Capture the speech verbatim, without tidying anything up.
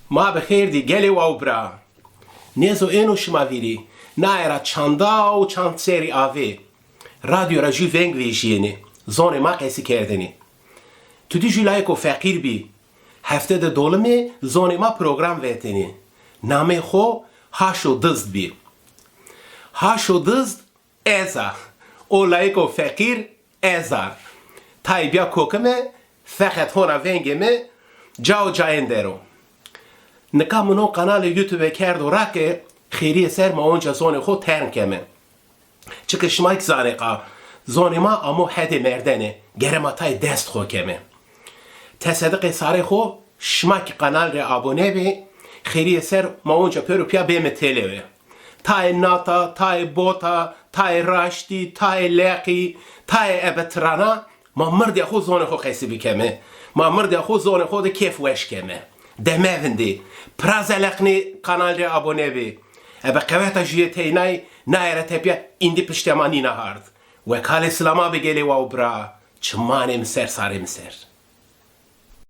Ma bi xêr dî gelê wa û bira. Nêzo êno şima vîrî. Naye ra çanda û çand serî avê. Radyo ra jû veng vejîyenê. Zonê ma qesî kerdêne. Tu dî jû layiko feqîr bî. Hefte de dolimê zonê ma program vetêne. Nameyê xo Haşo Dizd bî. Haşo Dizd ez a. O layiko feqîr ez a. Tayê bîya kokime, feqet hona vengê mi cao caên der o. Nika mi no kanalê YouTube kerdo ra ke xêrîye ser ma onca zonê xo tern keme. Çike şima kî zanê qa zonê ma amo hedê merdene, gere ma tayê dest xo keme. Tesediqê sarê xo, şima kî kanal rê abone bê, xêrîye ser ma onca pêro pîya bême têlewe. Tayê nata, tayê bota, tayê raştî, tayê leqî, tayê ebe tirana, ma mirdîya xo zonê xo qesî bikeme. Ma mirdîya xo zonê xo de kêf weş keme. De mevindê. Pira zeleqnê kanal rê abone bê. Ebe qeweta jûye teynay, naye ra tepîya îndî piştê ma nîna hard. Wekalê silama bi gelê wa û bira. Çimanê mi ser, sarê mi ser.